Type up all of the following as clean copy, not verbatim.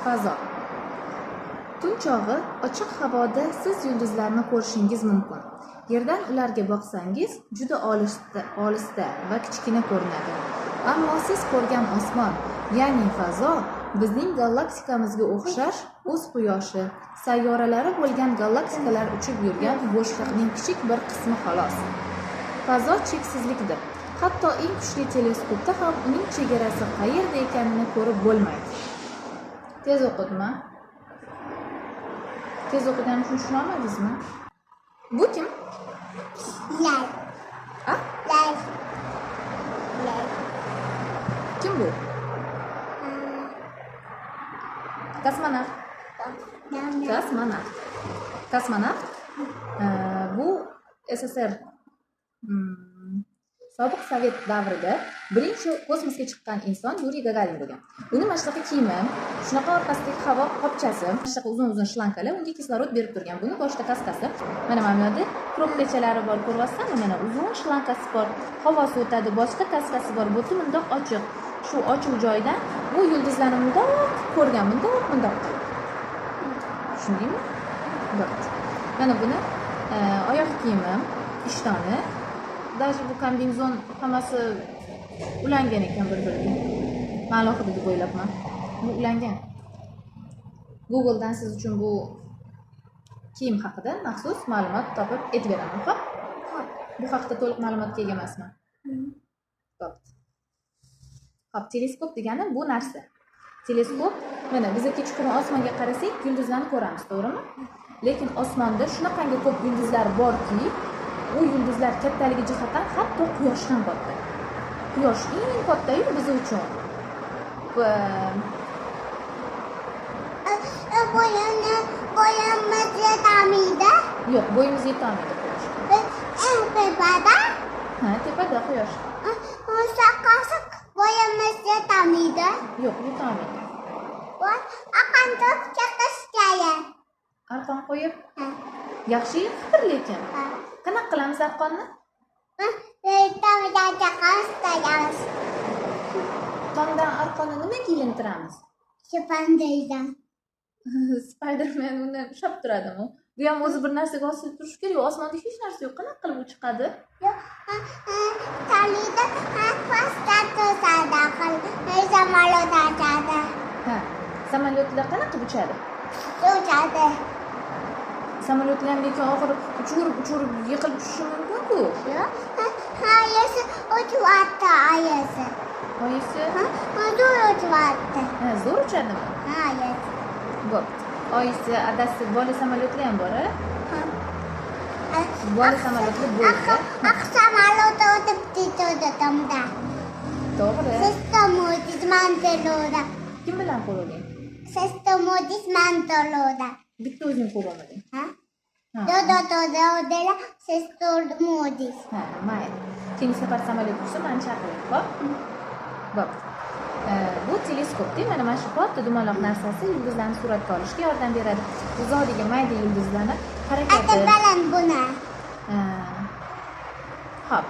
Fazo. Tun chog'i ochiq havoda siz yulduzlarni ko'rishingiz mumkin. Yerdan ularga boqsangiz, juda olisda va kichkina ko'rinadi. Ammo siz ko'rgan osmon, ya'ni fazo, bizning galaktikamizga o'xshash o'z quyoshi, sayyoralari bo'lgan galaktikalar uchib yurgan bo'shliqning kichik bir qismi xolos. Fazo cheksizlikdir. Hatto eng kuchli teleskopda ham uning chegarasi qayerda ekanini ko'rib bo'lmaydi. Tez o'qidimi? Tez o'qiganim uchun tushuna olmadingizmi? Bu kim? Lay. A? Lay. Lay. Kim bu? Kosmonavt. Kosmonavt. Kosmonavt. Bu SSR sobiq sovet davrida birinchi kosmosga chiqqan inson Yuriy Gagarin bo'lgan. Uni mana shunaqa kiyimi, shunaqa orqasidagi havo qopchasi, mana shunaqa uzun-uzun shlankalar unga kislorod berib turgan. Buni boshida kaskasi, mana bu yerda probkachalari bor, ko'ryapsanmi? Mana uzun shlankasi bor, havosi o'tadi, boshqa kaskasi bor, bu bundoq ochiq. Shu ochiq joydan bu yulduzlarni bundoq ko'rgan, bundoq qilib. Tushundingmi? Bo'pti. Mana buni oyoq kiyimi, ishtoni, даже bu kombinezon hammasi ulangan ekan bir-biriga. Men alohida deb o'ylabman. Bu ulangan. Google'dan siz uchun bu kiyim haqida maxsus ma'lumot topib aytib beraman, xo'p? Bu haqda to'liq ma'lumotga ega emasman. Bo'pti. Xo'p, teleskop degani bu narsa. Teleskop, mana biz kechqurun osmonga qarasak, yulduzlarni ko'ramiz, to'g'rimi? Lekin osmonda shunaqangi ko'p yulduzlar borki, u yulduzlar kattaligi jihatdan hatto quyoshdan katta. Quyosh eng katta-yu biz uchun. Bo'yimiz yetolmaydi. Yo'q, bo'yimiz yetolmaydi quyoshga. Eng tepada? Ha, tepada quyosh. O'sha bo'yimiz yetolmaydi. Yo'q, yetolmaydi. Arqon chiqish kerak. Arqon qo'yib? Yaxshi fikr lekin. Qanaqa qilamiz arqonni? Tomdan chiqamiz. Tomdan arqonni nimaga ilintiramiz? Spiderman. Spiderman uni ushlab turadimi? Bu ham o'zi bir narsaga osilib turishi kerak. Osmonda hech narsa yo'q. Qanaqa qilib u chiqadi? Yo'q, talida pastda turadi, samolyot uchadi. Ha, samolyotlar qanaqa qilib uchadi? Uchadi. Samolyotlar lekin oxiri uchirib yiqilib tushishi mumkin-ku. Yo'q, oyisi uchyapti, oyisi. Oyisi? Ha, zo'r uchyapti. Ha, zo'r uchadimi? Ha, oyisi. Bo'pti. Oyisi, adasi, bola samolyotlar ham bor, a? Ha. Bola samolyotlar bo'ldi. Oq samolyot o'tib ketdi tomda. To'g'ri. Siz tomodingiz manzilda. Kim bilan ko'rding? Siz tomodingiz manzilda. Bitta o'zing ko'rolmading. Ha? Do siz tomodingiz. Ha, mayli. Keyingi safar samolyot uchsa meni chaqiring, xo'p? Bo'pti. Bu teleskopda mana shu katta dumaloq narsasi yulduzlarni suratga olishga yordam beradi. Uzoqdagi mayda yulduzlarni harakati. Aytib baland buni. Xo'p.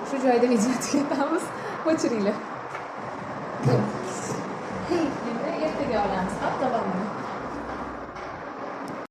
Shu joyda video tugatamiz. O'chiringlar.